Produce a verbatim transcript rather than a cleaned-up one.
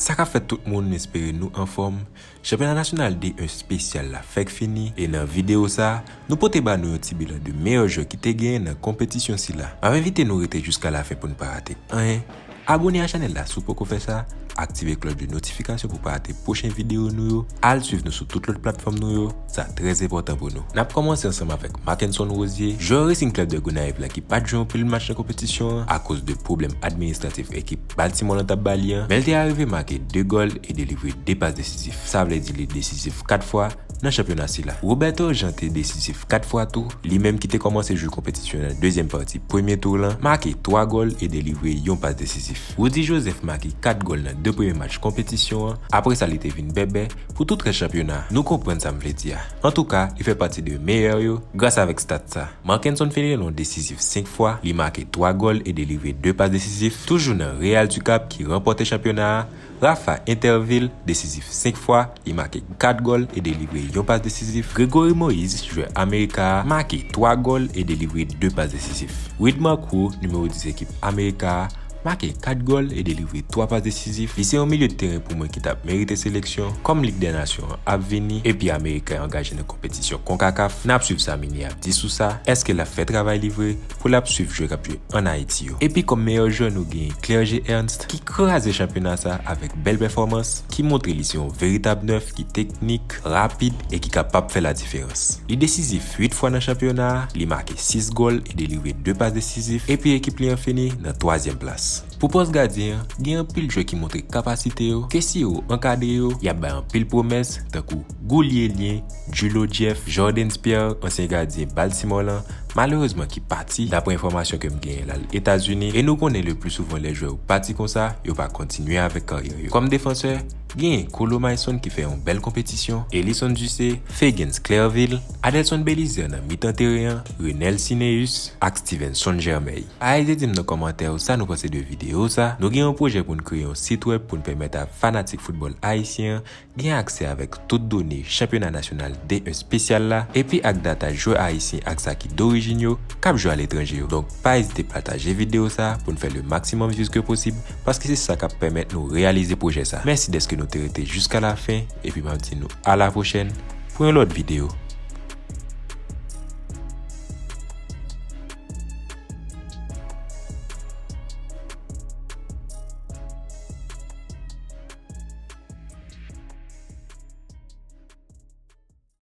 Sa k ap fèt tout moun, m espere nou anfòm. Chanpyona nasyonal D un espesyal la fèk fini, e nan videyo sa, nou pote ba nou yon ti bilan de meyè jwè ki te genyen nan konpetisyon sila. M ap envite nou rete jiska lafen pou n pa rate anyen. Abone a chanèl la si w poko fè sa, aktive klòch de notifikasyon pou w pa rate pwochen videyo nou yo, al swiv nou sou tout lòt platfòm nou yo, sa trè enpòtan pou nou. N ap kòmanse ansanm avèk Marckenson Rosier, jwè Racing Club de Gonayiv la ki pa t jwe anpil match nan konpetisyon an akoz de pwoblèm administratif ekip Baltimore lan t ap ba li an, men l te arive make de gòl e delivre de pas desizif. Sa vle di li desizif kat fwa nan chanpyona sila. Roberto Jean te desizif kat fwa tou, li menm ki te kòmanse jwe konpetisyon nan dezyèm pati premye tou lan, make twa gòl e delivre yon pas desizif. Rudy Joseph make kat gòl nan de premye match konpetisyon an, apre sa li te vin bèbè pou tout rès chanpyona. Nou konprann sa m vle di a. Antouka, li fè pati de meyè yo gras avèk stat sa. Marckenson Fénelon desizif senk fwa, li make twa gòl e delivre de pas desizif. Toujou nan Real du Cap ki ranpòte chanpyona a, Rafa Interville desizif senk fwa, li make kat gòl e delivre yon pas desizif. Grégory Moïse, jwè Amerika a, make twa gòl e delivre de pas desizif. Widmar Crowe, nimewo dis ekip Amerika a, make kat gòl e delivre twa pas desizif. Li se yon milye de teren pou mwen ki t ap merite seleksyon, kòm Lig dè Nasyon an ap vini, epi Amerika yo angaje nan konpetisyon konkakaf. N ap swiv sa Mini ap di sou sa. Èske l ap fè travay li vre pou l ap swiv jwè k ap jwe ann Ayiti yo? Epi kòm meyè jwè, nou genyen Clergé Ernst, ki kraze chanpyona sa avèk bèl pèfòmans, ki montre li se yon veritab nèf ki teknik, rapid e ki kapab fè ladiferans. Li desizif uit fwa nan chanpyona a, li make sis gòl e delivre de pas desizif, epi ekip li an fini nan twazyèm plas. Pou pòs gadyen an, gen anpil jwè ki montre kapasite yo, ke si yo ankadre yo, y ap bay anpil pwomès, tankou Goulielien, Julio Jeff, Jordan Pierre, ansyen gadyen Baltimore lan, malerezman ki pati, dapre enfòmasyon ke m genyen, l al Etazini, e nou konnen le pli souvan lè jwè yo pati konsa, yo pa kontinye avèk karyè yo. Kòm defansè, genyen Kolo Mason ki fè yon bèl konpetisyon, Elison Ducé, Fegens Clerville, Adelson Belizaire nan mitan teren an, Renel Cineus, ak Stevenson Germeil. Pa ezite di m nan kòmantè yo sa nou panse de videyo sa. Nou gen yon pwojè pou n kreye yon sit wèb pou n pèmèt a fanatik foutbòl ayisyen an gen aksè avèk tout done chanpyona nasyonal D un espesyal la, epi ak data jwè ayisyen ak sa ki dorijin yo, k ap jwe aletranje yo. Donk, pa ezite pataje videyo sa pou n fè le maximum views ke posib, paske se sa k ap pèmèt nou reyalize pwojè sa. Mèsi dèske nou te rete jiska lafen, epi m ap di nou a la pwochèn pou yon lòt videyo.